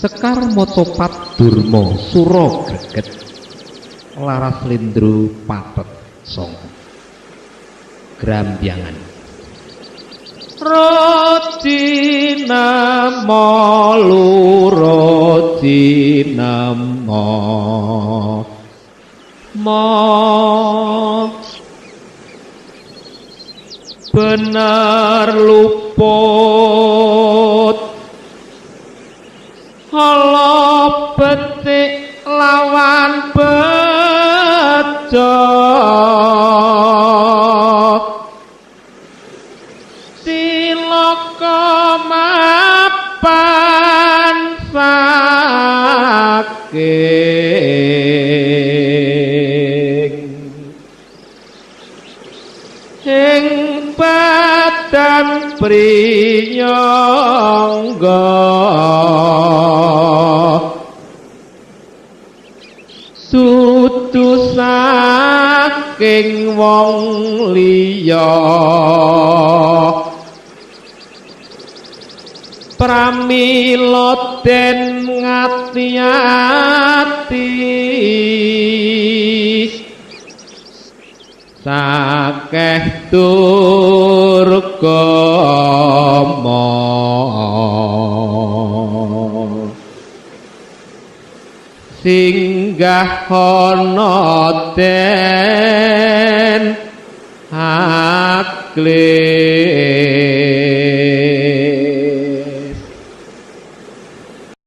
Sekar Mocopat Durma Sura Greget Laras Lindru Patet Songo Grambyangan Roji namo luroji namo mo bener luput ala becik lawan bejo cilaka mapan saking ing badan prinyangga sudu saking wong liya pramila den ngati-ati sakeh durgama singgah ana den aklir.